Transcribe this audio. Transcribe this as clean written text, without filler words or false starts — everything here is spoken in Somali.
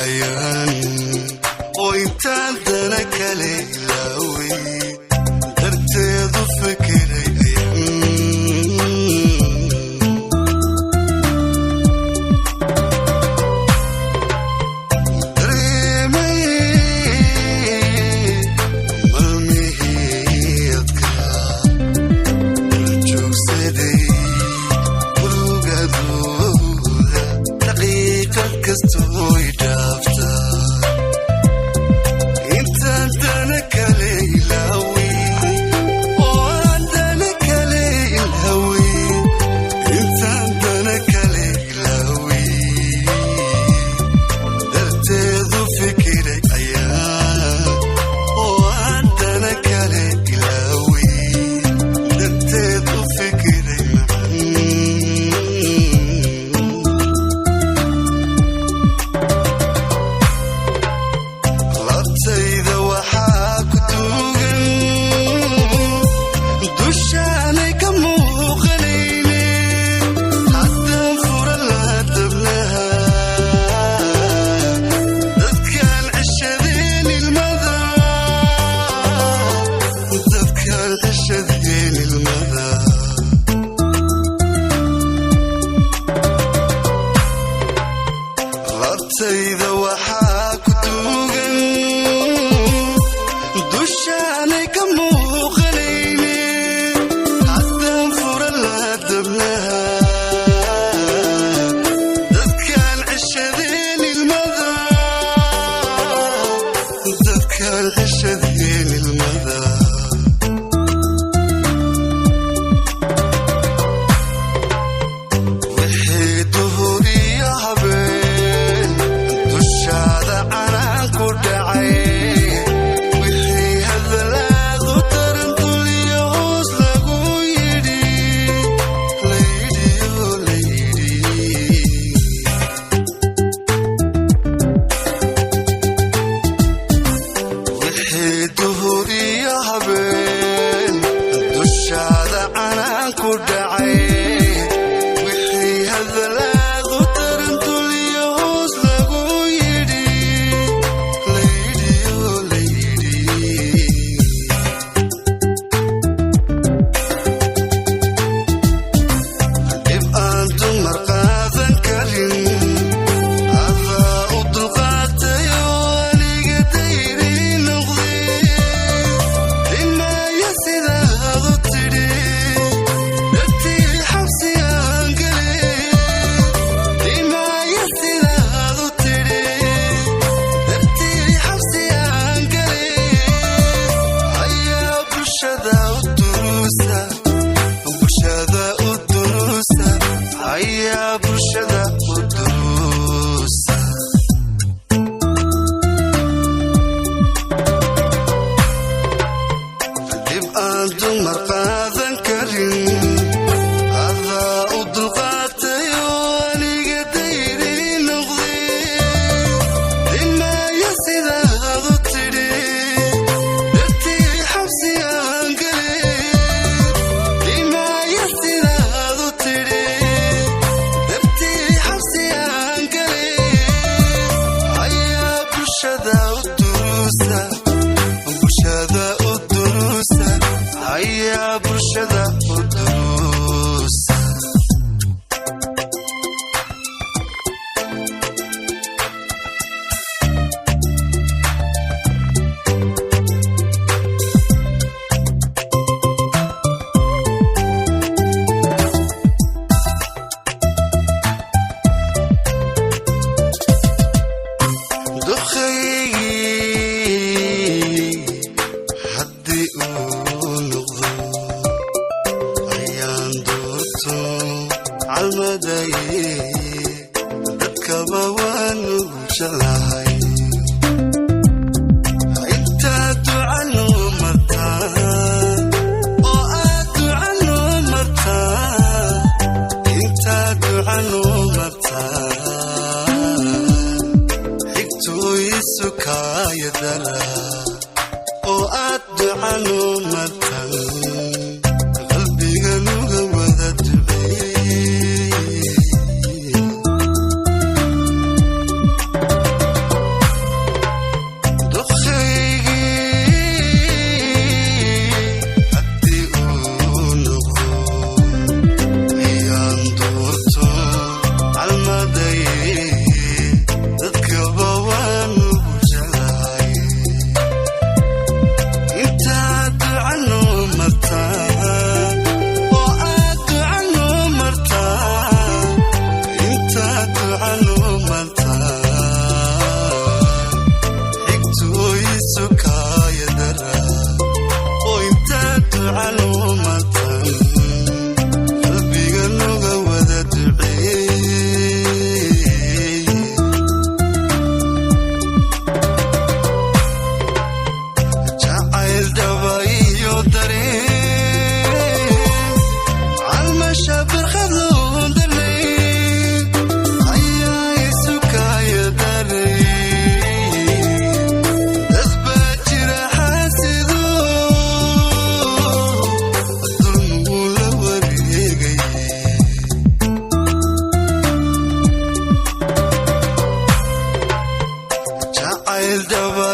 Ayaan oo intaan dana kale ilaaway, darteedu fekeray ayaan. Dareemay maalmihii adkaa, joogsaday murugadooda, daqiiqad kastooy dhaafta. Intaan dana kale ilaaway, oo aan dana kale ilaaway, intaan dana kale ilaaway, darteedu fikiray ayaa, oo aan dana kale ilaaway, darteedu fikiray macan. Labtayda waxaa ku duugan dushaanay ka muuqanayne, haddaan fura la dabnaha, dadkaan ceshadeen ilmada, dadkaan ceshadeen ilmada. Labtayda waxaa ku duugan dushaanay ka muuqanayne, haddaan fura la dabnaha, dadkaan ceshadeen ilmada, dadkaan ceshadeen ilmada. Wixii duhuriyo habeen dushaada canaan ku dhacay, wixii hadalaadu daran duliyo hoos lagu yidhi, layidhiyo layidhi. Wixii duhuriyo habeen dushaada canaan ku dhacay, wixii hadalaadu daran duliyo hoos lagu yidhi, layidhiyo layidhi. Dhib aan dumar qaadan karin adaa u dulqaatayo, aniga dayri noqday, dhimaya sidaadu tidhi, dartii xabsiyaan gelay. Dhimaya sidaadu tidhi, dartii xabsiyaan gelay. Ayaa bulshada u duruusa, bulshada u duruusa, ayaa bulshada u duruusa. Dhib aan dumar qaadan karin adaa u dulqaatayo, aniga dayri noqday, dhimaya sidaadu tidhi, dartii xabsiyaan gelay. Dhimaya sidaadu tidhi, dartii xabsiyaan gelay. Ayaa bulshada u duruusa, bulshada u duruusa, ayaa bulshada u duruusa. Duqaygii haddii uu noqdo ayaan doorto calmadaye, dadkaba waanu jeclahay. Intaa ducanu martaa, oo aad ducanu martaa, intaa ducanu martaa, xigtooyisu kaayadara, oo aad ducanu martan, qalbiga nuga wada duceey. Jacayl dhaba